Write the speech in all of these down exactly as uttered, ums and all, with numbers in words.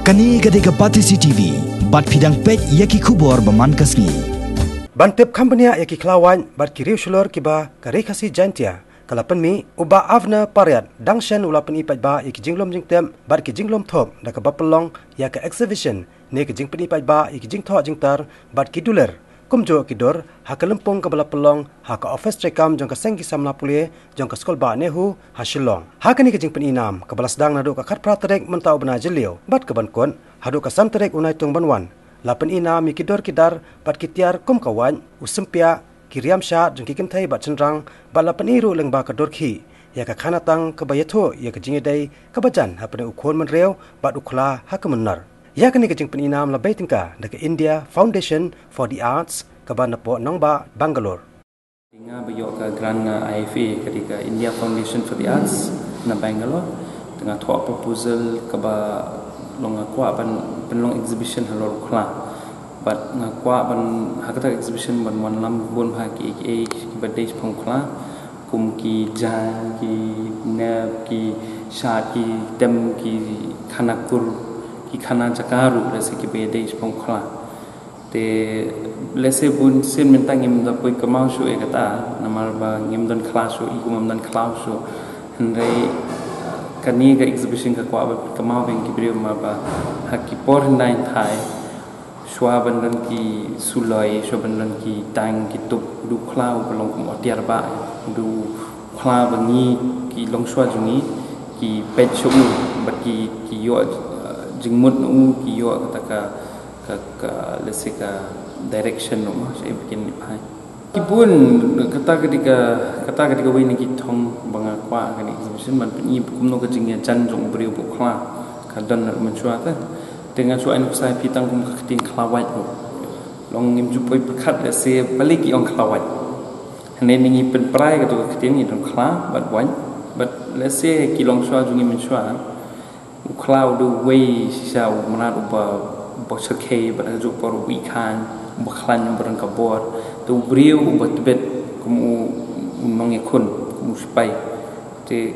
Kane ka dei ka Batesi T V, bad phi dang peit ïa ki khubor ba man ka sngi. Ban tip kham bniah ïa ki khlawait bad ki riew shlur kiba ka Ri Khasi Jaintia ka la pynmih, u Bah Avner Pariat dang shen u la pyni paidbah ïa ki jinglum jingtip bad ki jinglum thup da kaba pynlong ïa ka exhibition ne ka jingpyni paidbah ïa ki jingthoh jingtar bad ki dulir kumjuh ki dur ha ka lympung kaba la pynlong ha ka office treikam jong ka seng ki samla pule jong ka skul bah NEHU ha Shillong. Ha kane ka jingpyni nam kaba la sdang naduh ka khatphra tarik mynta u bnai Jylliew bad ka ban kut haduh ka san tarik u Naitung ban wan, la pyni nam ïa ki dur ki dar bad ki tiar kum ka wait, u sympiah, ki riam shad jong ki kynthei bad shynrang, bad la pyni ruh lyngba ka dur khih ïa ka khanatang kaba ïathuh ïa ka jingïadei kaba jan hapdeng u khun mynriew bad u khla ha ka mynnor. Ïa kane ka jingpyni nam la bei tyngka da ka India Foundation for the Arts kaba napoh nongbah Bangalore. Nga ba ïoh ka grant na I F A, ka dei ka India Foundation for the Arts na Bangalore. Te nga thoh proposal kaba long nga kwah ban pynlong exhibition halor u khla. Bad nga kwah ban ha kata exhibition ban wanlam bun ha ki, ki, kiba dei shaphang u khla, kum ki jaiñ, ki nep, ki shad, ki tem, ki khana kur, ki khana jaka ruh, lehse kiba dei shaphang u khla. Te lehse bun sien mynta ngim da poi kynmaw shuh ïa kata, namar ba ngim don khla shuh, i kum ngim don khla shuh. Hynrei kane ka exhibition ka kwah ba kynmaw ba ki briew, namar ba ha ki por hyndai hynthai, shuwa ban don ki suloi, shuwa ban don ki tank, ki tup, u khla u ba long kum u tiar bah, u khla ba ngi ki longshuwa jong ngi ki peit shuh u, bad ki, ki ïoh, uh, jingmut na u, ki ïoh kata ka, ka, ka, lehse ka direction ruh ma, sha i ba kin ïa phai. Ki bun, kata ka dei ka, kata ka dei kawei na ki thong ba nga kwah ha kane ka exhibition, ban pyni kumno ka jingïajan jong u briew bad u khla ka don na mynshuwa te. Te nga shu ai nuksa ïa phi tang kum ka ktien khlawait ruh. Long ngim ju poi pyrkhat lehse balei ki ong khlawait. Hynrei ngi pynpra ïa kato ka ktien, ngi don khla bad wait. Bad lehse ki longshuwa jong ngi mynshuwa, u khla u dei uwei shisha u mrad uba, uba shyrkhei, bad ha kajuh por uba i khlaiñ, uba khlaiñ, uba don ka bor. Te u briew uba tbit kum u, u nongïakhun, kum u sipai. Te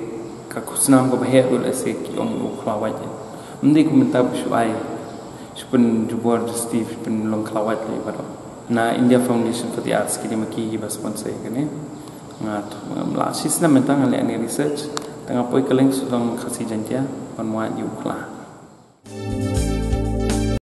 ka khusnam kaba heh ruh lehse ki ong u khlawait. Ym dei kum mynta ba shu ai, shu pynjubor justi, shu pynlong khlawait lei baroh. Na India Foundation for the Arts ki dei ma ki kiba sponsor ïa kane. Nga, ngam lah shisnem mynta, nga leh ïa kane research, te nga poi kylleng sawdong Khasi Jaintia ban wad ïa u khla.